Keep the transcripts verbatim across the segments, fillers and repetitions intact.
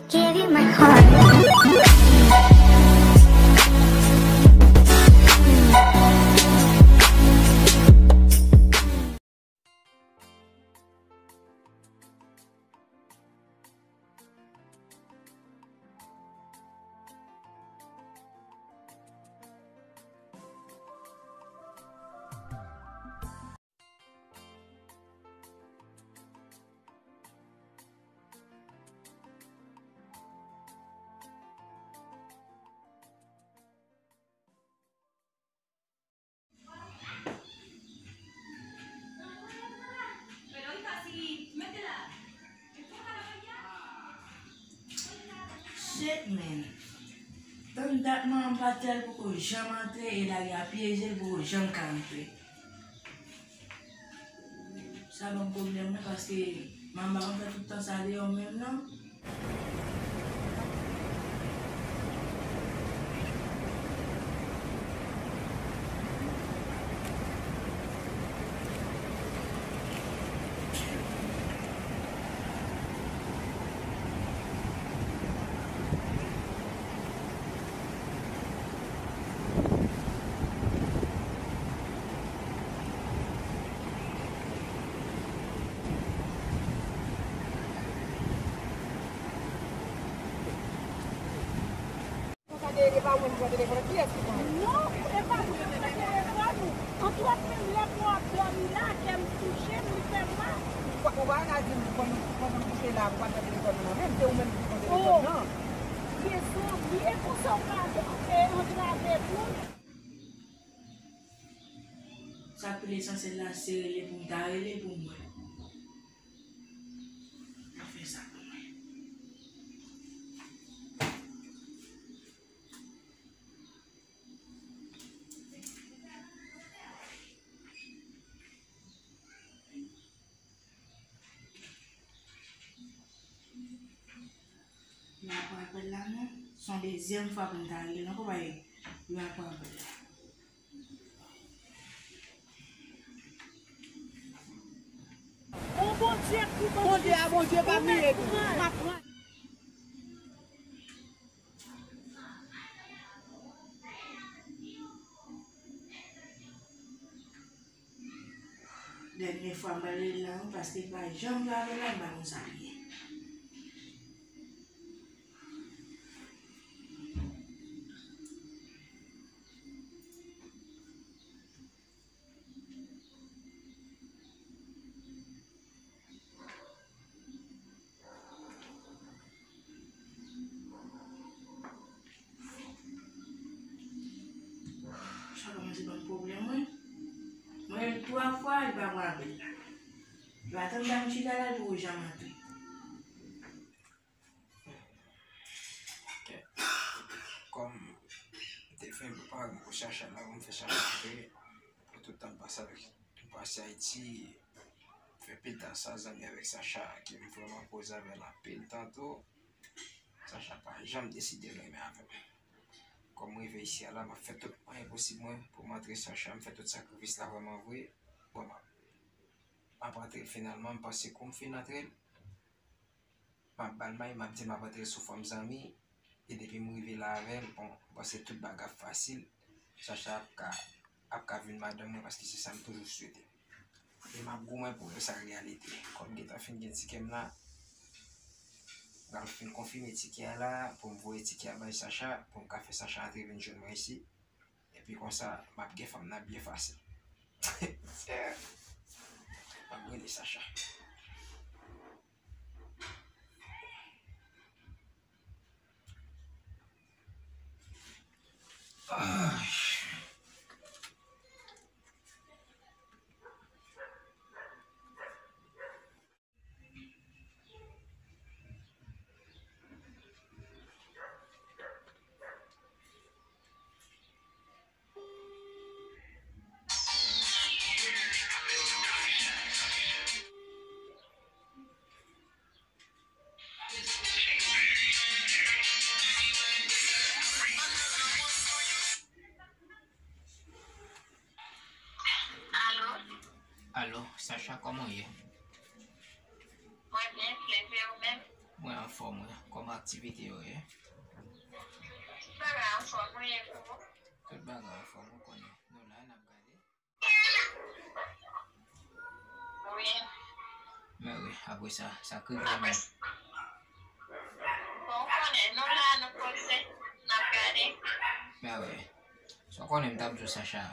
Give you my heart. Shit, man. Tann dat manman m pati a, l poko janm antre, e lari a pyeje, l poko janm ka antre. Sa ban m pwoblèm wi, paske manman pa konn fè tout tan sa deyò menm non. Sa de, e pa ou menm ki pran telefòn nan, kiyès ki pran l? Non, e pa mwen ki pran telefòn ou. Antwòt menm lè pou w ap dòmi la, kè m touche m, li fè m mal. Ou pa, ou pa ka di m pandan, pandan m kouche la, ou pa pran telefòn nan men m, se ou menm ki pran telefòn nan. Mezanmi, e konsa w ka antrave moun? Sa k pi lesansyèl la, se rele pou m ta rele pou m wè. Yo fè sa pou mwen. Yo ap pran apèl la non. Se yon dezyèm fwa pou m ta rele l ankò, paske yo ap pran apèl la. Bondye a, Bondye pa bliye nou. M ap pran. Dènye fwa m pral rele l la wi, paske m pa janm travay la, m pa konn sa l ye. Sa kòmanse ban m pwoblèm wi. Mwen rele l twa fwa, li pa pran apèl la. Li pa tann ba m chita la, li poko janm antre. Kòm m te fè pare pou Sacha la, pou m fè Sacha antre, pou tout tan m pase avèk, m pase Ayiti, m fè pil tan san zanmi avèk Sacha, ke m vrèman koze avè l anpil tan tou. Sacha pa janm deside renmen avè m. Kòm m rive isi a la, m ap fè tout mwayen posib mwen pou m antre Sacha, m fè tout sakrifis la vrèman vre. Bon, m ap, m ap antre l finalman, m panse kou m fin antre l, m ap ba l may, m ap di m ap antre l sou fòm zanmi, e depi m rive la avè l, bon, m panse tout bagay ap fasil, Sacha ap ka, ap ka vin madanm mwen, paske se sa m toujou swete. E m ap goumen pou fè sa reyalite. Kòm gentan fin gen tikè m la, m pral fin konfime tikè a la, pou m voye tikè a bay Sacha, pou m ka fè Sacha antre vin jwenn mwen isi. Epi konsa, m ap gen fanm nan byen fasil. M ap rele Sacha. Alo? Alo, Sacha, kòman w ye? Mwen byen, Flev, e ou menm? Mwen an Anfòm wi. Kòman aktivite yo ye? Bagay anfòm wi, e pou ou? Tout bagay anfòm, ou konnen. Nou la, n ap gade. Wi. Men wi, apre sa, sa k rive menm? Bon, ou konnen, nou la, nou poze, n ap gade. Men wi. Sa w konnen m t ap di w, Sacha?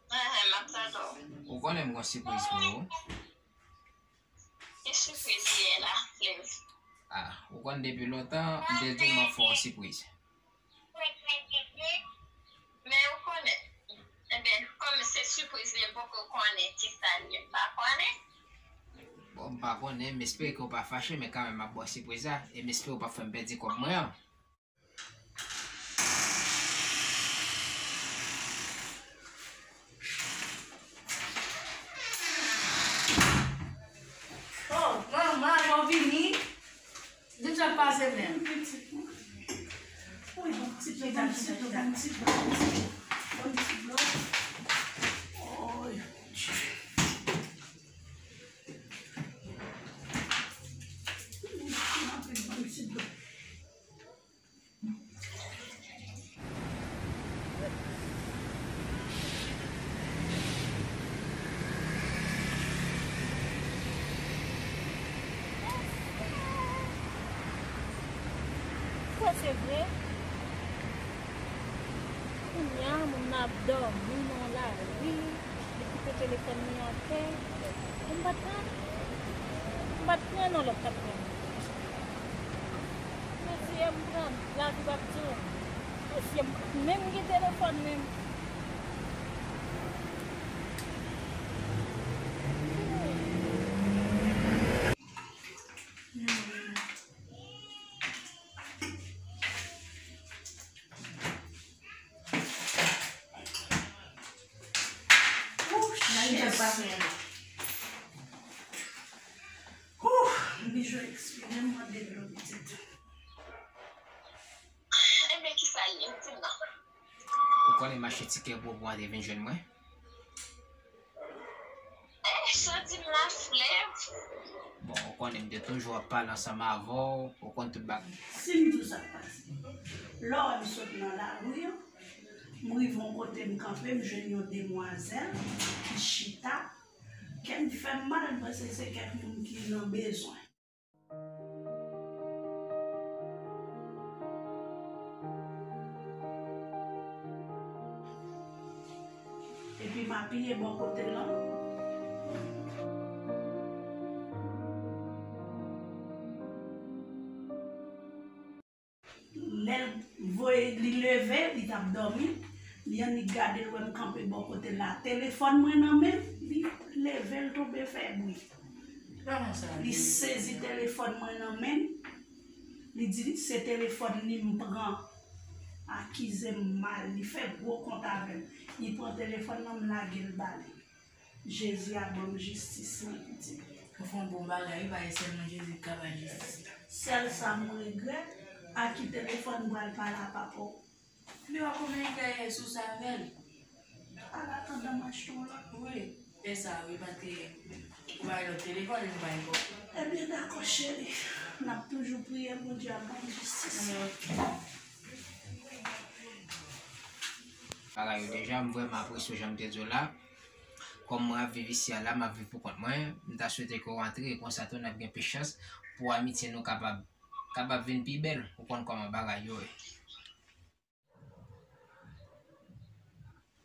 Enhen, m ap tande w. Ou konnen m gon sipriz pou ou. Ki sipriz li ye la, Flev? Ah, ou konn depi lontan, m te di w m ap fè w sipriz. Men ou konnen, enben, kòm se sipriz li, m poko konnen kisa l ye, m pa konnen. Bon, m pa konnen, m espere ke w pa fache, men kanmenm m ap ba w sipriz la, e m espere w p ap fè m pèdi kòb mwen an. Oh, manman, bon vini. Di m sa k pase menm. Wi, bon ti dlo, bon ti dlo, bon ti dlo, bon ti dlo, bon ti dlo. Oy, Bondye. Bon ti dlo. Kwè se vre. Kounye a, moun nan ap dòmi nan lari. Li kite telefòn li atè. M pa t pran. M pa t pran non, lòt t ap pran. Mesye, m pran. Lavi p ap di w. Mesye, m pa t menm gen telefòn menm. Ooh, Jezi. Ooh, m bezwen ekspire, m mande dlo pitit. Enben, kisa l ye? Di m non. Ou konnen m achte tikè pou ou pou w antre vin jwenn mwen? Eh, sa w di m la, Flev? Bon, ou konnen m te toujou ap pale ansanm avè w, ou konn tout bagay. Si m di w sa k pase. Lè w wè m sot nan lari an, m rive yon kote m kanpe, m jwenn yon demwazèl ki chita. Kè m fè m mal, m panse se kèk moun ki nan bezwen. Epi m apiye bò kote l lan. Lè l voye, li leve, li t ap dòmi. Li annik gade, l wè m kanpe bò kote l la. Telefòn mwen nan men l, li leve, l tonbe fè bri. Kòman sa? Li sezi telefòn mwen nan men l. Li di se telefòn li m pran. Akize m mal. Li fè gwo kont avè m. Li pran telefòn nan, m lage l ba li. Jezi a ban m jistis mwen, pitit. Ou fè yon bon bagay wi, pa gen sèlman Jezi ki ka bay jistis la. Sèl sa m regrèt, a ki telefòn m pral pale a papa w. Li wè konbyen kè sou sa avè l. Ala tandan m achte yon lòt. Wi, fè sa wi, paske ou bay lòt telefòn, li bay kòb. Ebyen, dakò, cheri. N ap toujou priye, Bondye ap ban m jistis. Bagay yo deja, m vrèman apresye w jan m te di w la. Kòm mwen ap viv isi a la, m ap viv pou kont mwen. M ta swete ke w antre, konsa tou n ap gen plis chans pou amitye nou kapab, kapab vin pi bèl. Ou konn kòman bagay yo ye.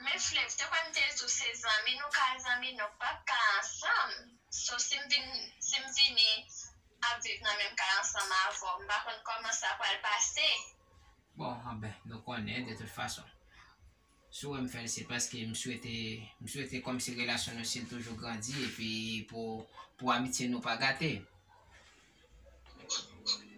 Men Flev, te kwè m te di w se zanmi, nou ka zanmi, nou p ap ka ansanm. So, si m vin, si m vini ap viv nan menm kay ansanm avè w, m pa konn kòman sa pral pase. Bon, anben, nou konnen, de tout fason. Si w wè m fè l, se paske m swete, m swete kòmsi relasyon nou si l toujou grandi, epi pou, pou amitye nou pa gate.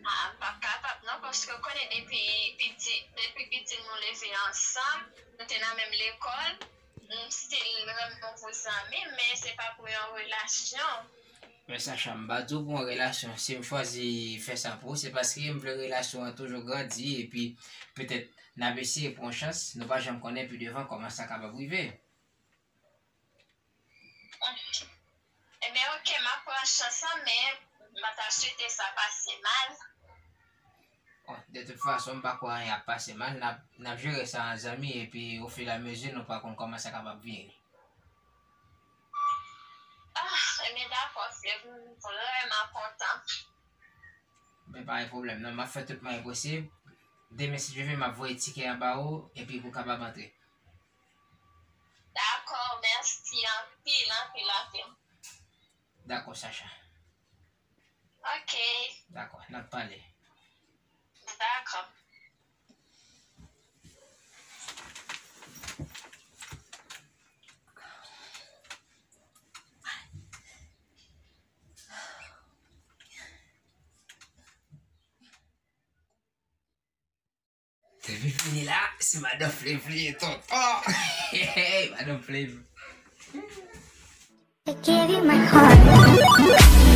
Ah, m p ap kapab non, paske w konnen depi piti, depi piti nou leve ansanm, nou te nan menm lekòl, m still renmen w pou zanmi m, men se pa pou yon relasyon. Men Sacha, m pa di w pou yon relasyon. Si m chwazi fè sa pou ou, se paske m vle relasyon an toujou grandi, epi petèt n ap eseye pran chans, nou pa janm konnen pi devan kòman sa kapab rive. Ebyen, oke, m ap pran chans lan, men M pa ta swete sa pase mal. Bon, de tout fason, m pa kwè anyen ap pase mal. N ap, n ap jere sa an zanmi, epi ofilamezi, nou pa konn kòman sa kapab vini. Ah, ebyen, dakò, frè, m vrèman kontan. Men pa gen pwoblèm, non. M ap fè tout mwayen posib. Demen, si Dye vle, m ap voye tikè a ba ou, epi pou w kapab antre. Dakò, mèsi anpil, anpil, anpil. Dakò, Sacha. Ok, Dakò, n ap pale. dakò. Depi vini la, se madan Flav li ye, tonton. Hey, madan Flav. I give you my heart.